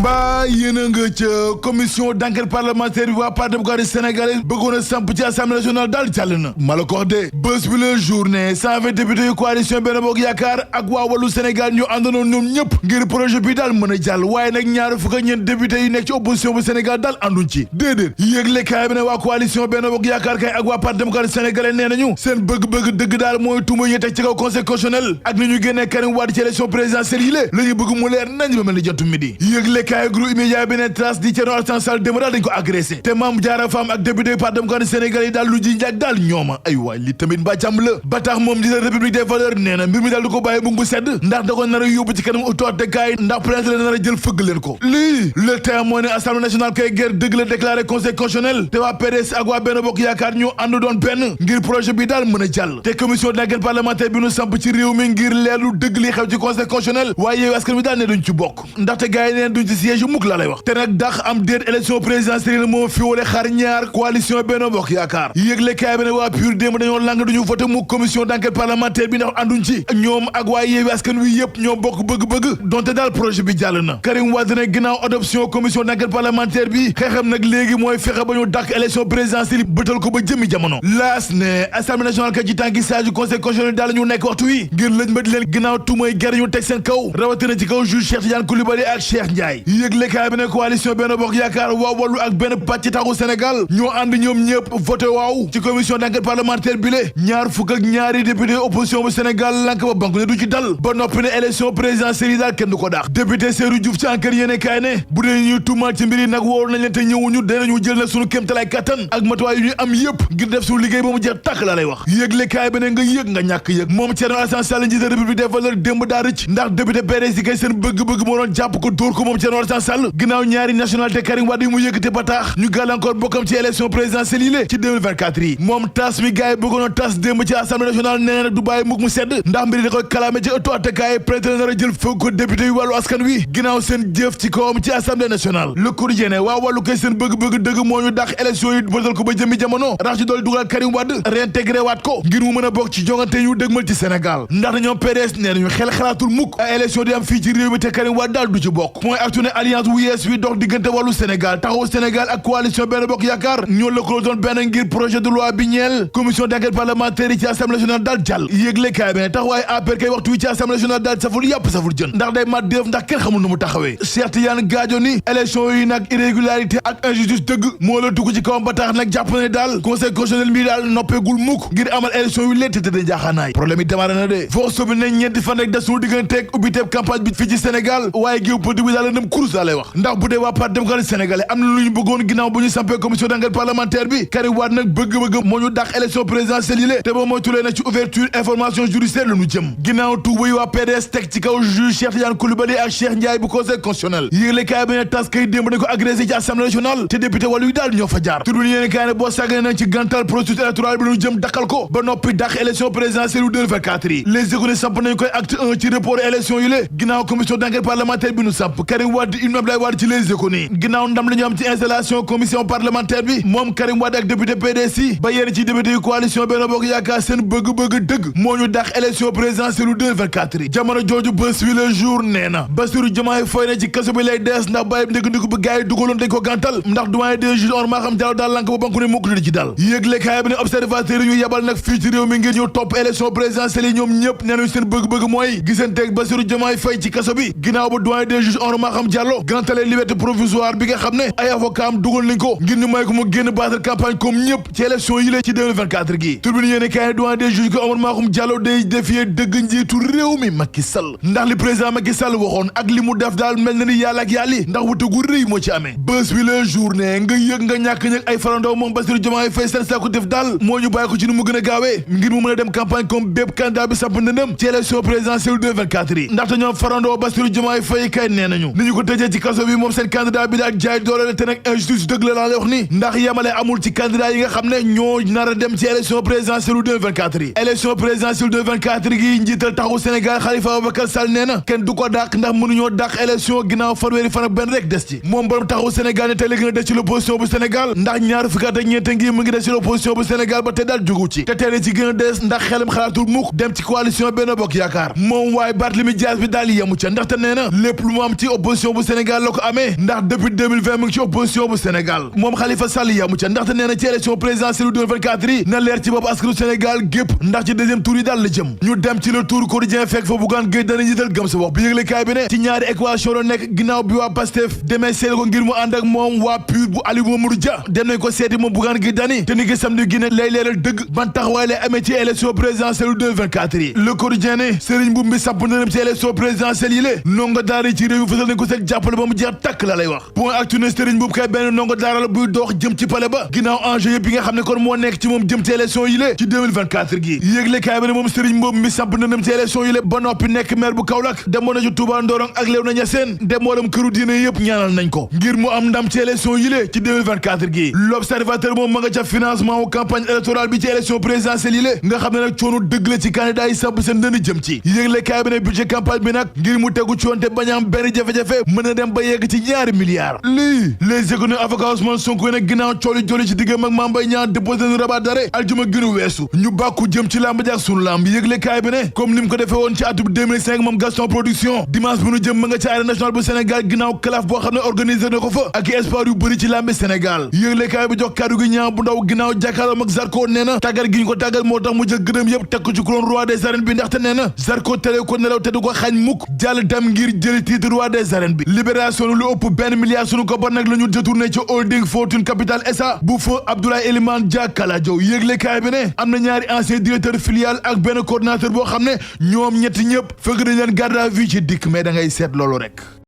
mbaa yéen a nga ca commission d'enquête parlementaire bi waa parti démocratique sénégalais bëggoon a samp ci assemblée nationale daal jàll na ma la ko wax de bés bi la journée 120 députés yu coalition Benno Bokk Yaakaar ak waa Wallu Sénégal ñu àndanoon ñoom ñëpp ngir projet bi daal mën a jàll waaye nag ñaar fukk ak ñeent députés yi nekk ci opposition bu Sénégal daal ànduñ ci déedéet yéegle kaay bi ne waa coalition Benno Bokk Yaakaar kay ak waa parti démocratique sénégalais nee nañu seen bëgg-bëgg dëgg daal mooy tuuma yi teg ci kaw conseil constitutionnel ak ni ñu génnee Karim Wade ci élection présidentielle yi la ñu bëgg mu leer nañ ba mel ni jantu midi yéegle kaay groupe immédiat bi ne trace di Thierno Alassane Sall démb daal dañ ko agressé te Mame Diarra Fam ak député parti démocratique sénégalais yi daal lu ji njaag daal ñooma ay waay li tamit mbaa jàmm la ba tax moom di la république des valeurs nee na mbir mi daal du ko bàyyi bu sedd ndax da ko nar a yóbbu ci kanam autoatekaay ndax plainte la nar a jël fëgg leen ko lii le temps moo ne assemblée nationale kay guerre dëgg la déclaré conseil constitutionnel te waa PDS ak waa Benno Bokk Yaakaar ñu ànd doon benn ngir projet bi daal mën a jàll te commission d'enquête parlementaire bi nu samp ci réew mi ngir leerlu dëgg li xew ci conseil constitutionnel waaye Yewwi Askan Wi daal ne duñ ci bokk ndaxte gars yi neen duñ ci siège yu mukk laa lay wax te nag dax am déet élection présidentielle moo fi wole xar ñaar coalition Benno Bokk Yaakaar yëgle kaay bi ne waa PUR démb dañoo lang duñu voté mu commission d'enquête parlementaire bi ndax ànduñ ci ñoom ak waa Yewwi Askan Wi yëpp ñoo bokk bëgg-bëgg donte daal projet bi jàll na Karim Wade ne ginnaaw adoption commission d'enquête parlementaire bi xeexam nag léegi mooy fexe ba ñu dàkk élection présidentielle bëtal ko ba jëmmi jamono laas ne assemblée nationale ka ci tànki sage conseil constitutionnel daal ñu nekk waxtu wi ngir lëj mbët leen ginnaaw tuumay ger ñu teg seen kaw rawatina ci kaw juge Cheikh Tidiane Coulibaly ak Cheikh Ndiaye yëgle kaay bi ne coalition Benno Bokk Yaakaar waa Wallu ak benn pàcc taxu Sénégal ñoo ànd ñoom ñëpp voté waaw ci commission d'enquête parlementaire bi le ñaar fukk ak ñaari député opposition bu Sénégal lank ba banque ne du ci dal ba noppi ne élection présidentielle yi daal kenn du ko daax député Seydou Diouf ci enquête yéene kaay ne bu dee ñuy tuumaal ci mbir yi nag wóor nañ leen te ñëwuñu danañu jël nag suñu kéemtalaay kattan ak matuwaay yu ñu am yëpp ngir def suñu liggéey ba mu jeex tàkk laa lay wax yëgle kaay bi ne nga yëg nga ñàkk yëg moom Thierno Alassane Sall njiite république des valeurs démb daa rëcc ndax député PDS yi kay seen bëgg-bëgg moo doon jàpp ko dóor ko moom Thierno Alassane Sall ginnaaw ñaari nationalité Karim Wade yi mu yëkkate ba tax ñu gàllankoor bokkam ci élection présidentielle yi ci 2024 yi moom tas mi gars yi bëggoon a tas démb ci assemblée nationale nee na du bàyyi mukk mu sedd ndax mbiri da koy kalaame ci ëttu attekaay plainte nar a jël foog ko député yu wàllu askan wi ginnaaw seen jëf ci kawam ci assemblée nationale le quotidien ne waa wàllu kay seen bëgg-bëgg dëgg moo ñu dàq élection yi bëtal ko ba jëmmi jamono rax ci dool dugal Karim Wade réintégré waat ko ngir mu mën a bokk ci jongante yu dëgmal ci Sénégal ndax ñoom PDS nee nañu xel xalaatul mukk ay élection di am fii ci réew mi te Karim Wade daal du ci bokk mooy actu ne alliance wu yees wi dox diggante wàllu Sénégal taxawu Sénégal ak coalition Benno Bokk Yaakaar ñoo lëkkaloo doon benn ngir projet de loi bi ñeel commission d'enquête parlementaire yi ci assemblée nationale daal jàll yéegle kaay bi ne taxawaay APR kay waxtu wi ci assemblée nationale daal saful yàpp saful jën ndax day mat def ndax kenn xamul nu mu taxawee Cheikh Tidiane Gadio ni élection yi nag irrégularité ak injustice dëgg moo la dugg ci kawam ba tax nag jàpp ne daal conseil constitutionnel mi daal noppeegul mukk ngir amal élection yu léegi te jaaxaanaay problème yi démarré na de foo sobi nañ ñeenti fan rek des suñu digganteeg ubbi teeb campagne bi fii ci Sénégal waaye géew politique bi daal la dem course laa lay wax ndax bu dee waa parti démocratique sénégalais am na lu ñu bëggoon ginnaaw bu ñu sampee commission d'enquête parlementaire bi Karim Wade nag bëgg-bëgg moo ñu dàq élection présidentielle yi lée te ba mooy tulee na ci ouverture information judiciaire la ñu jëm ginnaaw tuuba yi waa PDS teg ci kaw juge Cheikh Tidiane Coulibaly ak Cheikh Ndiaye bu conseil constitutionnel yéegle kaay bi ne tas kay démb dañ ko agressé ci assemblée nationale te député wàllu yi daal ñoo fa jaar tuddul yéene kaay ne boo sàggane nañ ci gàntal processus électoral bi ñu jëm dakkal ko ba noppi dàq élection présidentielle yu 2024 yi les économies samp nañ koy acte 1 ci report élection yi lée ginnaaw commission d'enquête parlementaire bi ñu samp Karim Wade Ibn Abdoulaye Wade ci les économies ginnaaw ndam la ñu am ci installation commission parlementaire bi moom Karim Wade ak député PDS yi ba yéen ci député yu coalition Benno Bokk Yaakaar seen bëgg-bëgg dëgg moo ñu dàq élection présidentielle yu 2024 yi jamono jooju bés wi le jour nee na Bassirou Diomaye Faye ne ci kaso bi lay dees ndax bàyyi ndëgg-ndëgg bi gars yi dugaloon dañ ko gàntal ndax doyen des juges Oumar Maham Diallo daal lank ba banku ne mukk li ci dal yëgle kaay bi ne observateur yi ñu yebal nag fii ci réew mi ngir ñu topp élection présidentielle yi ñoom ñëpp nee nañu seen bëgg-bëgg mooy gisanteeg Bassirou Diomaye Faye ci kaso bi ginnaaw ba doyen des juges Oumar Maham Diallo gàntalee liberté provisoire bi nga xam ne ay avocat am dugal nañ ko ngir ñu may ko mu génn battre campagne comme ñëpp ci élection yi la ci 2024 gi turbine yéene kaay doyen des juges ko Oumar Maham Diallo day défier dëgg njiitu réew mi Macky Sall ndax li président Macky Sall waxoon ak li mu def daal mel na ni yàlla ak yàlli ndax wuute gu rëy moo ci amee bés bi la journée nga yëg nga ñàkk ñëg ay farandoo moom Bassirou Diomaye Faye seen sàkku def daal moo ñu bàyyi ko ci nu mu gën a gaawee ngir mu mën a dem campagne comme bépp candidat bi samp ndëndëm ci élection présidentielle 2024 yi ndaxte ñoom farandoo Bassirou Diomaye Faye kay nee nañu ni ñu ko tëjee ci kaso bi moom seen candidat bi daal jaay doole te nag injustice dëgg la laa lay wax ni ndax yamale amul ci candidat yi nga xam ne ñoo nar a dem ci élection présidentielle 2024 yi élection présidentielle 2024 gi njiital taxawu Sénégal Khalifa Ababacar Sall nee na kenn du ko dàq ndax mënuñoo dàq élection ginnaaw fanweeri fan ak benn rek des ci moom borom taxawu Sénégal ne tey la gën a des ci l'opposition bu Sénégal ndax ñaar fukki at ak ñeent ngi mu ngi des ci l'opposition bu Sénégal ba te daal jugu ci te tey ci gën a des ndax xelam xalaatul mukk dem ci coalition Benno Bokk Yaakaar moom waaye Barthélémy Dias bi daal yemu ca ndaxte nee na lépp lu mu am ci opposition bu bu Sénégal la ko amee ndax depuis 2020 mu ngi ci opposition bu Sénégal moom Khalifa Sall yamu ca ndaxte nee na ci élection présidentielle 2024 yi na leer ci bopp askanu Sénégal gépp ndax ci deuxième tour yi daal la jëm ñu dem ci le tour quotidien fekk fa Bougane Gueye Dany jiital gëm sa bopp bi yëgle kaay bi ne ci ñaari équation la nekk ginnaaw bi waa Pastef demee seeti ko ngir mu ànd ak moom waa PUR bu Aliou Mamadou Dia dem nañ ko seeti moom Bougane Gueye Dany te ni ki samedi gi ne lay leeral dëgg ban taxawaay lay amee ci élection présidentielle 2024 yi le quotidien ne Serigne Mboup mi sàpp na dem ci élection présidentielle yi lé ndongo daara ci réew mi fësal nañ ko seen jàppale ba mu jeex takk la lay wax point actu ne Serigne Mboup kay benn ndongo daara la buy dox jëm ci palais ba ginnaaw enjeu yëpp yi nga xam ne kon moo nekk ci moom jëm ci élection yi lé ci 2024 gi yéegle kaay bi ne moom Serigne Mboup mi sàpp na dem ci élection yi lé ba noppi nekk maire bu Kaolack demoon na ci Touba Ndorong ak Léona Niassène dem woolam këru diine yëpp ñaanal nañ ko ngir mu am ndam ci élection yi lé ci 2024 gi l'observateur moom ma nga ca financement wu campagne électorale bi ci élection présidentielle yi lé nga xam ne nag coono dëgg la ci candidat yi samp seen dënn jëm ci yéegle kaay bi ne budget campagne bi nag ngir mu tegu ci woon te bañ a am benn jafe-jafe mën na dem ba yegg ci ñaari milliards lii les économies avocat Ousmane Sonko nag ginnaaw cooli joli ci diggam ak Mame Mbaye Niang déposé nu rabat d'arrêt aljuma gënu weesu ñu bàkku jëm ci lamb jak sunu lamb yëgle kaay bi ne comme ni mu ko defee woon ci atum 2005 moom Gaston Production dimanche bu nu jëm ma nga ci arène nationale bu Sénégal ginnaaw kalaf boo xam ne organisé na ko fa ak espoir yu bëri ci lambi Sénégal yëgle kaay bi jox kaddu gi ñaa bu ndaw ginnaaw jàkkaarloom ak Zarko nee na tàggat gi ñu ko tàggat moo tax mu jël gërëm yëpp teg ko ci couronne roi des arènes bi ndaxte nee na Zarko tere ko nelaw te du ko xañ mukk jàll dem ngir jëli titre roi des arènes bi libération lu ëpp benn milliard sunu ko ba nag la ñu détourné ci holding Fortune Capital SA bu fa Abdoulaye Elimane Dia Kaladio yëgle kaay bi ne am na ñaari ancien directeur filiale ak benn coordinateur boo xam ne ñoom ñetti ñëpp fëgg nañ leen garde à vue ci dikk mais da ngay seet loolu rek